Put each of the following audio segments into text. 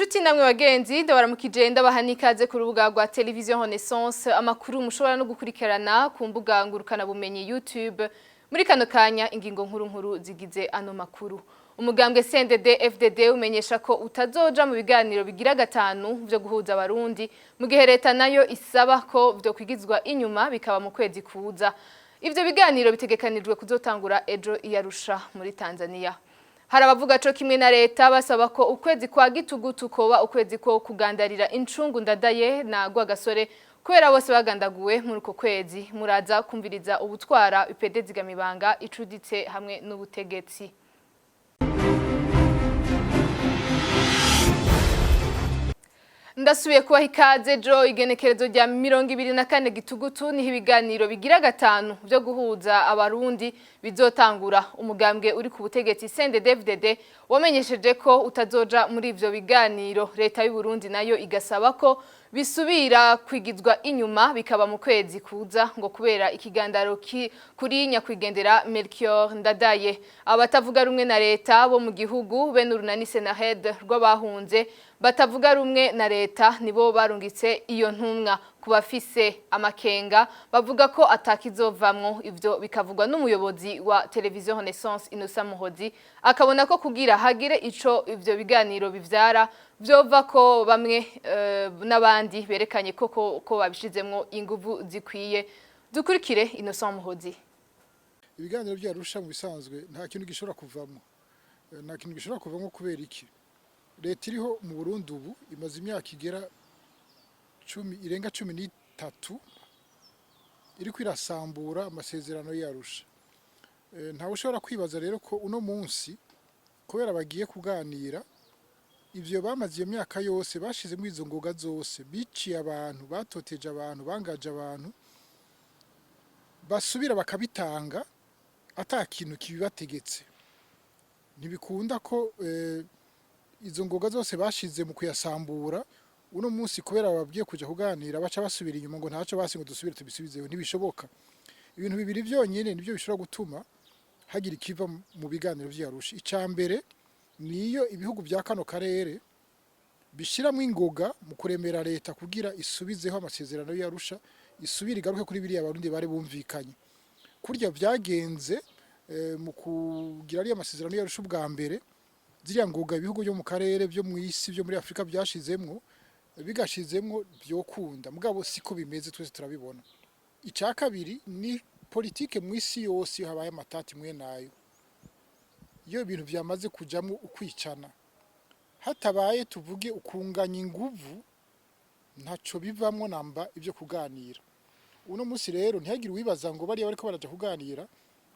Nshuti namwe bagenzi, ndabaramukije, ndabaha n'ikaze ku rubuga rwa Television Renaissance. Amakuru mushobora no gukurikirana ku mbuga ngurukana bumenyi YouTube. Muri kano kanya, ingingo nkuru nkuru zigize ano makuru: umugambwe CNDD FDD umenyesha ko utazoja mu biganiro bigira gatanu vyo guhuza Abarundi, mu gihe leta nayo isaba ko vyo kwigizwa inyuma bikaba mu kwezi kuza. Ivyo biganiro bitegekanijwe kuzotangura ejo i Arusha muri Tanzania. Hari abavuga co kimwe na leta, basaba ko ukwezi kwa Gitugutu koba ukwezi ko kugandarira incungu Ndadaye na Rwagasore, kubera bose bagandaguwe muri uko kwezi. Muraza kumviriza ubutwara UPD Zigamibanga icuditse hamwe n'ubutegetsi. Ndasubiye kubaha ikaze. Jo igenekerezo rya 24 Gitugutu niho ibiganiro bigira gatanu vyo guhuza Abarundi bizotangura. Umugambwe uri ku butegetsi CNDD-FDD wamenyesheje ko utazoja muri ivyo biganiro. Leta y'u Burundi nayo igasaba ko bisubira kwigizwa inyuma bikaba mu kwezi kuza, ngo kubera ikigandaro kuri nyakwigendera Melchior Ndadaye. Abatavuga rumwe na leta bo mu gihugu, bene urunani Senahed rw'abahunze batavuga rumwe na leta, nibo barungitse iyo ntumwa. Ku bafise amakenga, bavuga ko atakizovamwo. Ivyo bikavugwa n'umuyobozi wa Television Renaissance, Innocent Muhozi, akabona ko kugira hagire ico ivyo biganiro bivyara, vyova ko bamwe n'abandi berekanye ko babishizemwo inguvu zikwiye. Dukurikire Innocent Muhozi. Ibiganiro by'Arusha mu bisanzwe nta kintu gishobora kuvamo. Nta kintu gishobora kuvamo. Kubera iki? Leta iriho mu Burundi ubu imaze imyaka igera 10, irenga 13, iriko irasambura amasezerano y'Arusha. Ntawe ushobora kwibaza rero ko uno munsi, kubera bagiye kuganira, ivyo bamaze iyo myaka yose bashizemo izo ngoga zose, biciye abantu, batoteje abantu, bangaje abantu, basubira bakabitanga ata kintu kibibategetse. Ntibikunda ko izo ngoga zose bashize mu kuyasambura, uno munsi kubera bababwiye kuja kuganira, baca basubira inyuma ngo ntaco basi, ngo dusubire tubisubizeho. Ntibishoboka. Ibintu bibiri vyonyene nivyo bishobora gutuma hagira ikiva mu biganiro vy'Arusha. Ica mbere niyo ibihugu vya kano karere bishiramwo ingoga mu kuremera leta kugira isubizeho amasezerano y'Arusha, isubire igaruke kuri biriya Abarundi bari bumvikanye. Kurya vyagenze mu kugira ariya masezerano y'Arusha ubwa mbere, ziriya ngoga ibihugu byo mu karere, byo mu isi, byo muri Afurika byashizemwo, bigashizemwo, vyokunda. Mugabo siko bimeze, twese turabibona. Ica kabiri ni politike. Mu isi yose, iyo habaye amatati mwe nayo, iyo ibintu vyamaze kujamwo ukwicana, hatabaye tuvuge ukunganya inguvu, ntaco bivamwo namba ivyo kuganira. Uno munsi rero ntihagire uwibaza ngo bariya bariko baraja kuganira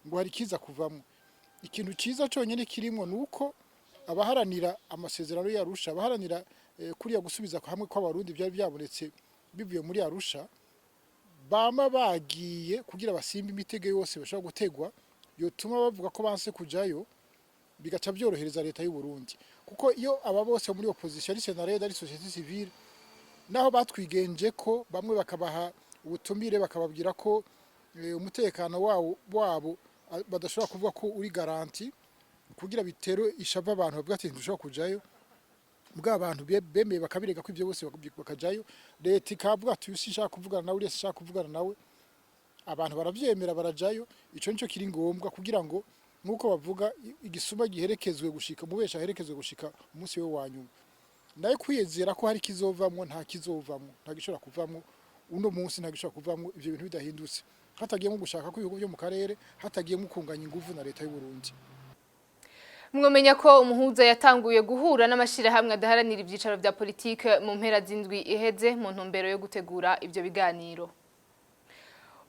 ngo hari ikiza kuvamwo. Ikintu ciza conyene kirimwo nuko abaharanira amasezerano y'Arusha, abaharanira kuriya gusubiza hamwe kw'Abarundi byari byabonetse bivuye muri Arusha, bama bagiye kugira basimba imitego yose bashobora gutegwa yotuma bavuga ko banse kujayo, bigaca byorohereza leta y'u Burundi. Kuko iyo aba bose muri opposition, ari Senarede, ari société civile, naho batwigenje ko bamwe bakabaha ubutumire, bakababwira ko umutekano wabo badashobora kuvuga ko uri garanti, kugira bitere ishavu abantu bavuga ati ntidushobora kujayo. Bwa abantu bemeye bakabirega ko ibyo bose bakajayo, leta ikavuga ati uyu sinshaka kuvugana nawe, uriya sinshaka kuvugana nawe, abantu baravyemera barajayo. Ico nico kiri ngombwa kugira ngo, nkuko bavuga, igisuma giherekezwe gushika mubesha, aherekezwe gushika umunsi we wa nyuma. Nayo kwiyezera ko hari kizovamwo, nta kizovamwo, nta gishobora kuvamwo uno munsi, nta gishobora kuvamwo ivyo bintu bidahindutse, hatagiyemo gushaka ko ibihugu byo mu karere, hatagiyemo kunganya inguvu na leta y'u Burundi. Mwomenya ko umuhuza yatanguye guhura n'amashirahamwe adaharanira ivyicaro vya politike mu mpera z'indwi iheze, mu ntumbero yo gutegura ivyo biganiro.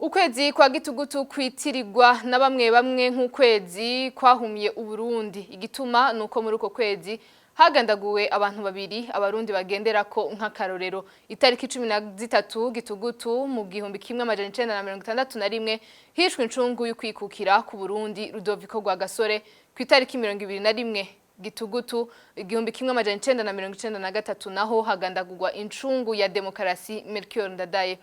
Ukwezi kwa Gitugutu kwitirirwa na bamwe bamwe nk'ukwezi kwahumye Uburundi. Igituma nuko muri uko kwezi hagandaguwe abantu babiri Abarundi bagenderako nk'akarorero. Itariki 13 Gitugutu mu 1961 hishwe incungu y'ukwikukira ku Burundi, Rudoviko Rwagasore. Ku itariki 21 Gitugutu 1993 naho hagandagurwa incungu ya demokarasi, Melchior Ndadaye.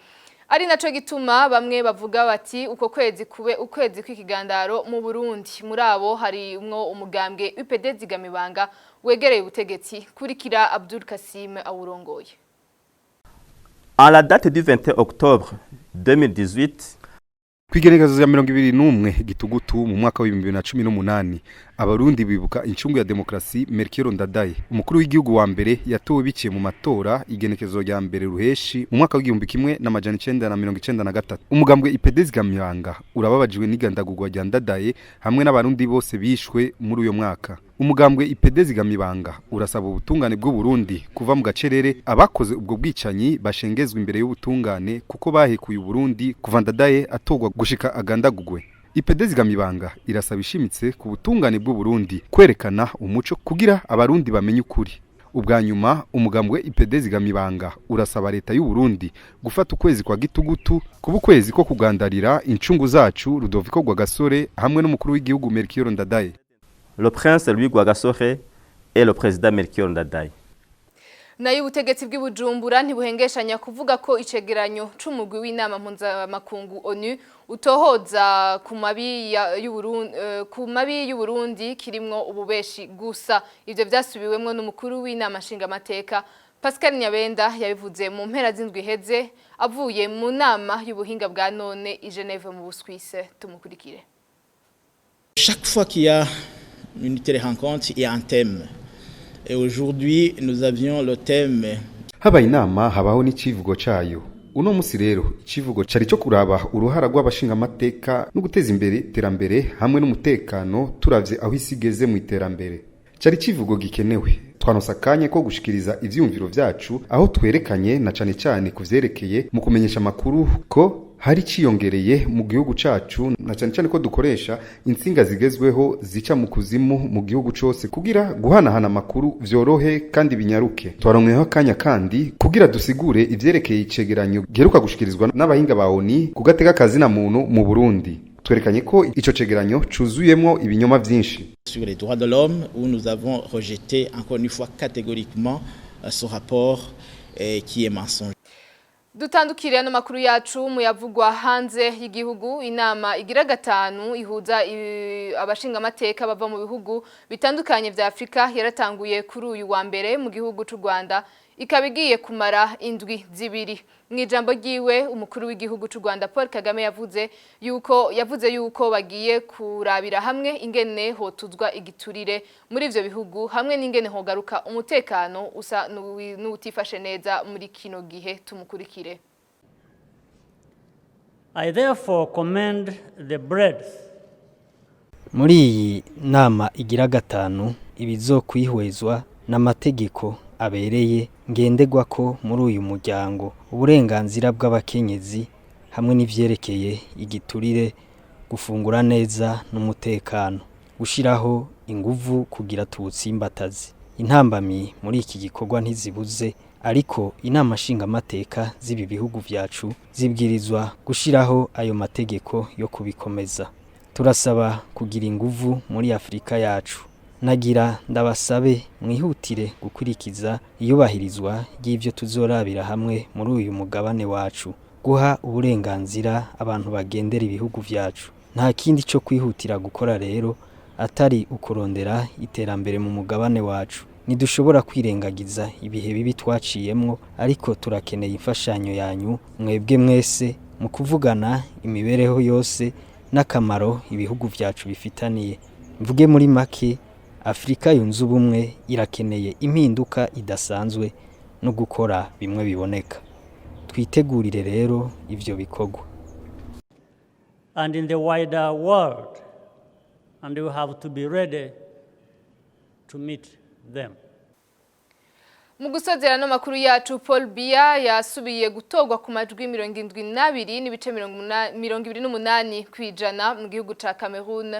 Ari naco gituma bamwe bavuga bati uko kwezi kube ukwezi kw'ikigandaro mu Burundi. Muri abo hari umwo umugambwe UPD Zigamibanga wegereye ubutegetsi. Kurikira Abdul Kasim awurongoye. En la date du 21 octobre 2018, Kw'igenekerezo rya 21 Gitugutu mu mwaka wa 2018, Abarundi bibuka incungu ya demokrasi Melchior Ndadaye, umukuru w'igihugu wa mbere yatowe biciye mu matora igenekerezo rya 1 Ruheshi mu mwaka wa 1993. Umugambwe IPD Zigamibanga urababajwe n'igandagurwa rya Ndadaye hamwe n'Abarundi bose bishwe muri uyo mwaka. Umugambwe IPD Zigamibanga urasaba ubutungane bw'u Burundi kuva mu gacerere, abakoze ubwo bwicanyi bashengezwa imbere y'ubutungane, kuko bahekuye Uburundi kuva Ndadaye atorwa gushika agandagugwe. IPD Zigamibanga irasaba ishimitse ku butungane bw'u Burundi kwerekana umuco kugira Abarundi bamenye ukuri. Ubwa nyuma, umugambwe IPD Zigamibanga urasaba leta y'u Burundi gufata ukwezi kwa Gitugutu kuba ukwezi ko kugandarira incungu zacu Rudoviko Rwagasore hamwe n'umukuru w'igihugu Melchior Ndadaye. Le prince Louis Rwagasore et le président Melchior Ndadaye. Nayo ubutegetsi bw'i Bujumbura ntibuhengeshanya kuvuga ko icegeranyo c'umugwi w'inama mpuzamakungu ONU utohoza ku mabi y'Uburundi kirimwo ububeshi gusa. Ivyo vyasubiwemwo n'umukuru w'inama nshingamateka Pascal Nyabenda, yabivuze mu mpera z'indwi iheze avuye mu nama y'ubuhinga bwa none i Geneve mu Buswise. Tumukurikire. Chaque fois qu'il y a une telle rencontre, il y a un thème. Et aujourd'hui, nous avions le thème Habaye inama habaho n'icivugo cayo. Uno musi rero icivugo cari cyo kuraba uruhara rw'abashingamateka no guteza imbere iterambere hamwe n'umutekano, turavye aho isi igeze mu iterambere. Cari icivugo gikenewe. Twaronse akanya ko gushikiriza ivyiyumviro vyacu, aho twerekanye na cane cane ku vyerekeye mu kumenyesha amakuru ko hari ciyongereye mu gihugu cacu, na cane cane ko dukoresha intsinga zigezweho zica mu kuzimu mu gihugu cose kugira guhanahana amakuru vyorohe kandi binyaruke. Twaronkweho akanya kandi kugira dusigure ivyerekeye icegeranyo giheruka gushikirizwa n'abahinga ba ONU ku gateka kazina muntu mu Burundi. Twerekanye ko ico cegeranyo cuzuyemwo ibinyoma vyinshi. Sur les droits de l'homme, où nous avons rejeté encore une fois catégoriquement ce rapport qui est mensonger. Dutandukire ano makuru yacu muyavugwa hanze y'igihugu. Inama igira gatanu ihuza abashingamateka bava mu bihugu bitandukanye vya Afrika yaratanguye kuri uyu wa mbere mu gihugu c'u Rwanda, ikaba igiye kumara indwi 2. Mu ijambo ryiwe, umukuru w'igihugu c'u Rwanda Paul Kagame yavuze yuko bagiye kurabira hamwe ingene hotuzwa igiturire muri ivyo bihugu hamwe n'ingene hogaruka umutekano usa n'uwutifashe neza muri kino gihe. Tumukurikire. I therefore commend the breadth Muri iyi nama igira gatanu, ibizokwihwezwa n'amategeko abereye ngenderwako muri uyu muryango, uburenganzira bw'abakenyezi hamwe n'ivyerekeye igiturire, gufungura neza n'umutekano, gushiraho inguvu kugira tuwutsimbataze. Intambamyi muri iki gikorwa ntizibuze, ariko inama nshingamateka z'ibi bihugu vyacu zibwirizwa gushiraho ayo mategeko yo kubikomeza. Turasaba kugira inguvu muri Afurika yacu. Nagira ndabasabe mwihutire gukurikiza iyubahirizwa ry'ivyo tuzorabira hamwe muri uyu mugabane wacu, guha uburenganzira abantu bagendera ibihugu vyacu. Nta kindi co kwihutira gukora rero atari ukurondera iterambere mu mugabane wacu. Ntidushobora kwirengagiza ibihe bibi twaciyemwo, ariko turakeneye imfashanyo yanyu mwebwe mwese mu kuvugana imibereho yose n'akamaro ibihugu vyacu bifitaniye. Mvuge muri make, Afurika yunze ubumwe irakeneye impinduka idasanzwe no gukora bimwe biboneka. Twitegurire rero ivyo bikorwa. And in the wider world, and we have to be ready to meet them. Mu gusozera no makuru yacu, Paul Biya yasubiye gutorwa ku majwi 72.28% mu gihugu ca Cameroon.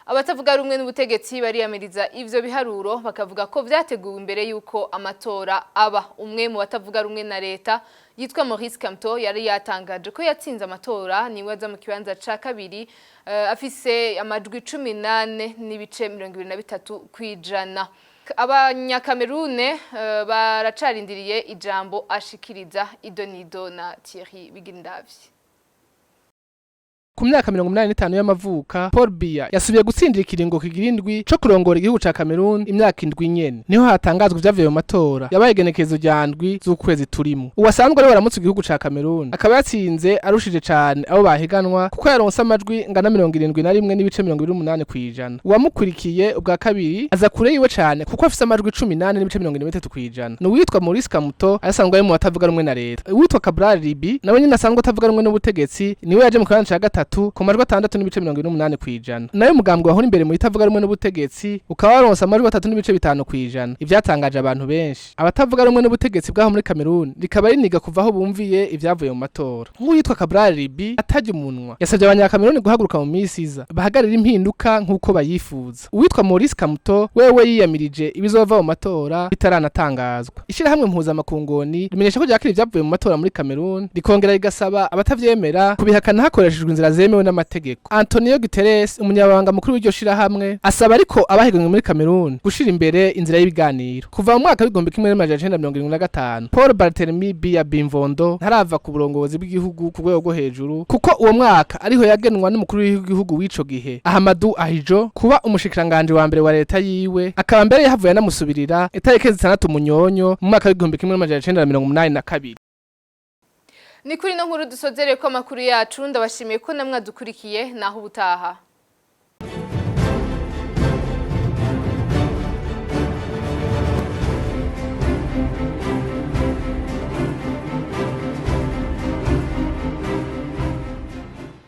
Abatavuga rumwe n'ubutegetsi bariyamiriza ivyo biharuro, bakavuga ko vyateguwe imbere yuko amatora aba. Umwe mu batavuga rumwe na leta yitwa Maurice Kamto yari yatangaje ko yatsinze amatora, niwe aza mu kibanza ca kabiri afise amajwi 18.23%. Abanyakamerune baracarindiriye ijambo ashikiriza. Idonido na Thierry Bigindavyi. Ku myaka 85 y'amavuka, Paul Biya yasubiye gutsindira ikiringo kigira indwi co kurongora igihugu ca Cameroon. Imyaka 7 nyene niho hatangazwa ivyavuye mu matora yabaye igenekerezo rya 7 z'ukwezi turimo. Uwasanzwe ari waramutse igihugu ca Cameroon akaba yatsinze arushije cane abo bahiganwa, kuko yaronse amajwi ngana 71.28%. Uwamukurikiye ubwa kabiri aza kure yiwe cane, kuko afise amajwi 18.43%, ni uwitwa Maurice Kamto, asanzwe ari mu batavuga rumwe na leta. Uwitwa Cabral Libi, nawe nyene asanzwe atavuga rumwe n'ubutegetsi, niwe yaje mu kibanza ca gatatu ku majwi 6.48%. Nayo umugambwe wahora imbere mu itavuga rumwe n'ubutegetsi ukaba waronse amajwi 3.5%. Ivyatangaje abantu benshi, abatavuga rumwe n'ubutegetsi bwaho muri Cameroon rikaba riniga kuva aho bumviye ivyavuye mu matora. Nk'uwitwa Cabral Libi atarya umunwa, yasavye abanyakameruni guhaguruka mu misi iza bahagarira impinduka nk'uko bayifuza. Uwitwa Maurice Kamto wewe yiyamirije ibizova mu matora bitaranatangazwa. Ishirahamwe mpuzamakungoni rimenyesha ko ryakira ivyavuye mu matora muri Cameroon, rikongera rigasaba abatavyemera kubihakana hakoreshejwe inzira zemewe n'amategeko. Antonio Guterres, umunyabanga mukuru w'iryo shirahamwe, asaba ariko abahiganwe muri Cameroon gushira imbere inzira y'ibiganiro. Kuva mu mwaka w'1975, Paul Barthélemy Biya Bimvondo ntarava ku burongozi bw'igihugu ku rwego rwo hejuru, kuko uwo mwaka ariho yagenwa n'umukuru w'igihugu w'ico gihe, Ahmadou Ahidjo, kuba umushikiranganje wa mbere wa leta yiwe, akaba mbere yahavuye anamusubirira itariki 6 Munyonyo mu mwaka w'1982. Ni kuri no nkuru dusozereye ko amakuru yacu. Ndabashimiye ko namwe dukurikiye. Naho ubutaha.